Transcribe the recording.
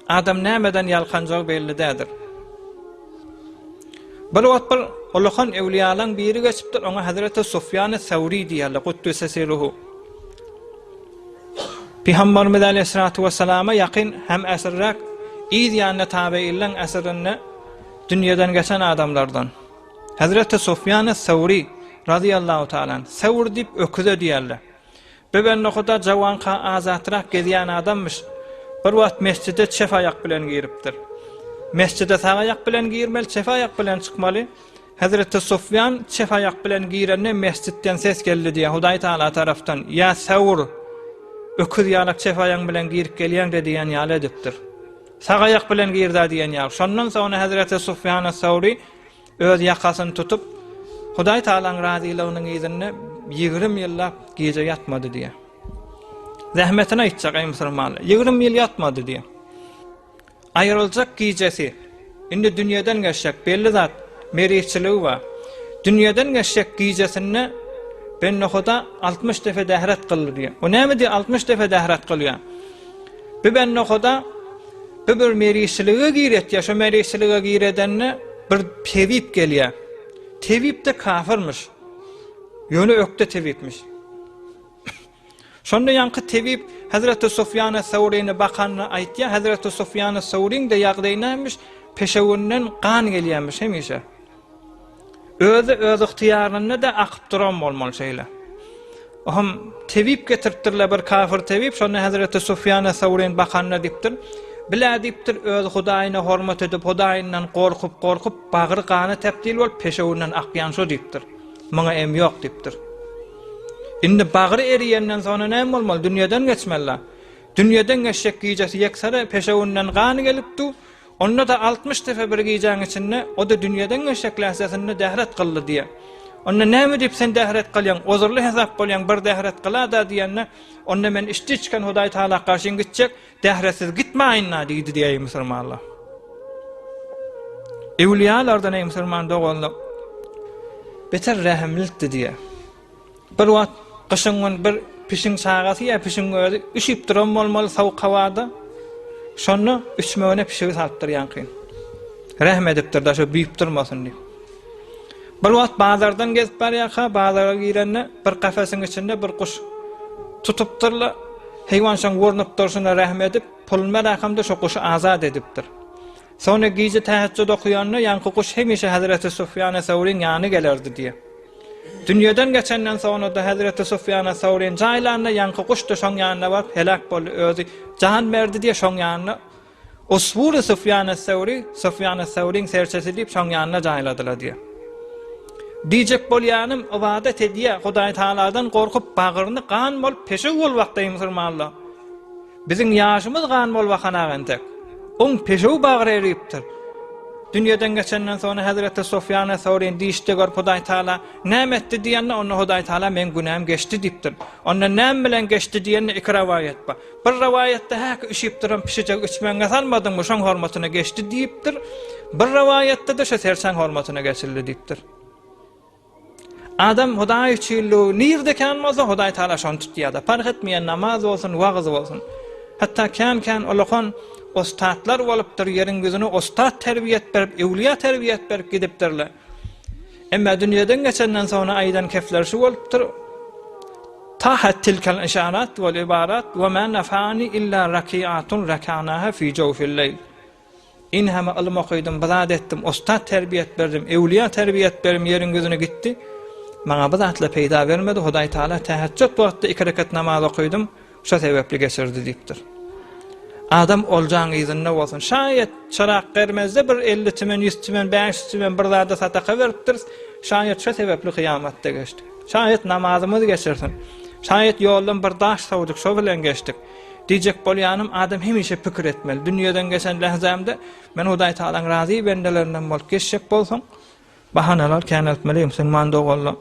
Adam nämeden ýalkanjagy belli däldir. Bir wagt bir ulakan ewliýalaň biri geçipdir, oňa Hezreti Sufýany Sewri diýýärler, Kuddise sirruhu. Pygamberimiz aleýhissalatu wessalama ýakyn hem äsirräk, yz ýanyna tabeýinleň äsirinde dünýeden geçen adamlardan. Hezreti Sufýany Sewri razyýallahu taala anh, Sewr diýip öküze diýýärler. Bu bende huda jawanka azatrak gezýän adammyş. Bir wagt mesjide çep aýak bilen giripdir. Mesjide sag aýak bilen girmeli, çep aýak bilen çykmaly. Hezreti Sufýan çep aýak bilen girende mesjitden ses geldi diýýär, Hudaý Taala tarapdan, Ýa Sawr, öküz ýalak çep aýagyň bilen girip gelýäň-de diýen ýaly edipdir. Sag aýak bilen gir-dä diýen ýaly. Şondan soňra Hezreti Sufýan Sawry Öz ýakasyny tutup, Hudaý Tagalaň razylygynyň yzynda 20 ýyllap gije ýatmady diýýär. Zähmetini aýtjak, eý musulmanlar, 20 ýyl ýatmady diýýär. Aýryljak gijesi, indi dünýeden geçjek, belli zat, merizçiligi bar. Dünýeden geçjek gijesinde bende Huda 60 defe dähret kyldy diýýär. O näme diýýär, 60 defe dähret kylýar? Bu bende Huda Bu bir merizçilige giretýär, şo merizçilige giredende bir tebip gelýär. Tebip-de kafyrmyş. Ýöne ökde tebipmiş. Şonda ýaňky tebip Hezreti Sufýan Sawryny bakanda aýtýar, Hezreti Sufýan Sawryň-da ýagdaýy nämiş? Peşewinden gan gelýärmiş hemişe. Özi öz ygtyýarynda-da akyp duran bolmaly şeýle. Oham tebip getiripdirler bir kafir tebip, şonda Hezreti Sufýan Sawryn bakanda diýipdir, Bilä diýipdir, öz Hudaýyna hormat edip, Hudaýyndan gorkup, gorkup, bagry gana tebdil bolup, peşewinden akýan şo diýipdir. Muňa em ýok diýipdir. Indi bagry eriýenden soňra näme bolmaly? Dünýeden geçmeli-la. Dünýeden geçjek gijesi ýeksara peşewinden gan gelip du, Onda-da 60 depe bir gijäň içinde, o-da dünýeden geçjek lähzesinde dähret kyldy diýýär. Onda näme diýip sen dähret kylýaň, ozurly hesap bolýaň, bir dähret kyla-da diýende, onda men içdi-içken Hudaý Tagala garşyň gitjek, dähretsiz gitmäýin-a diýdi diýýär eý musulmanlar. Öwlüýalardan eý musulman doganlar, beter rähimlilikdi diýýär. Bir wagt gyşyň gün bir pişiň çagasy ýa pişiň özi üşüp duran bolmaly sowuk howada. Şonda üşmegine pişigi salypdyr ýaňky. Rähm edipdir daşa büýüp durmasyn diýip. Bir wagt bazardan gezip barýarka, bazara girende bir kafesiň içinde bir guş tutupdyrlar. Heýwan şoň urnup durşuna rähm edip, puluny beräkamda şo guşy azat edipdir. Soňra gije täheçjüd okaýanda ýaňky guş hemişe Hezreti Sufýan Sawryň ýany gelerdi diýýär. Dünýeden geçenden soňra-da Hezreti Sufýan Sawryny jaýlanda ýaňky guş-da şoň ýanyna baryp heläk boldy, özi jan berdi diýýär, şoň ýanyna Usfury Sufýan Sawry, Sufýan Sawryň serçesi diýip şoň ýanyna jaýladylar diýýär. Diýjek bolýanym ybadat edýär, Hudaý Tagaladan gorkup bagryny gan bolup peşew bolup akdaýy musulmanlar. Biziň ýaşymyz gan bolup akanak entek. Oň peşew bagry eripdir. Dünýeden geçenden soňra Hezreti Sufýan Sawryny dişde görüp Hudaý Taala näme etdi diýende onda Hudaý Taala meň günäm geçdi diýipdir. Onda näme bilen geçdi diýende iki rowaýat bar. Bir rowaýatda häki üşüp duran pişijegi içmegiňe salmadyňmy şoň hormatyna geçdi diýipdir. Bir rowaýatda-da şo serçäň hormatyna geçildi diýipdir. Adam Hudaý üçinligi nirde kän bolsa, Hudaý Taala şony tutýar-da. Parh etmeýär, namaz bolsun, wagyz bolsun. Hatda kän-kän ulakan ussatlar bolupdyr, ýeriň ýüzüne ussat terbiýet berip, öwlüýä terbiýet berip gidipdirler. Emma dünýeden geçenden soňra aýdan kefleri şu bolupdyr, Tahat tilkal işarat wal ibarat we ma nafani illa rakiatun rakanaha fi jawfil leýl. Inheme ylym okydym, bir zat etdim, ussat terbiýet berdim, öwlüýä terbiýet berim ýeriň ýüzüne gitdi. Maňa bu zatlar peýda bermedi, Hudaý Taala täheçjüt wagtda iki rekat namaz okydym, şo sebäpli geçirdi diýipdir. Adam oljaň yzynda bolsun. Şaýat çyrak bermezde bir 50 tümen, 100 tümen, 500 tümen bir zada sadaka beripdiris. Şaýat şo sebäpli kyýamatda geçdik. Şaýat namazymyz geçirsin. Şaýat ýoldan bir daş sowduk, şo bilen geçdik. Diýjek bolýanym, adam hemişe pikir etmeli. Dünýeden geçen lähzämde men Hudaý Tagalaň razy bendelerinden bolup geçjek bolsaň, bahanalar käneltmeli, musulman doganlar.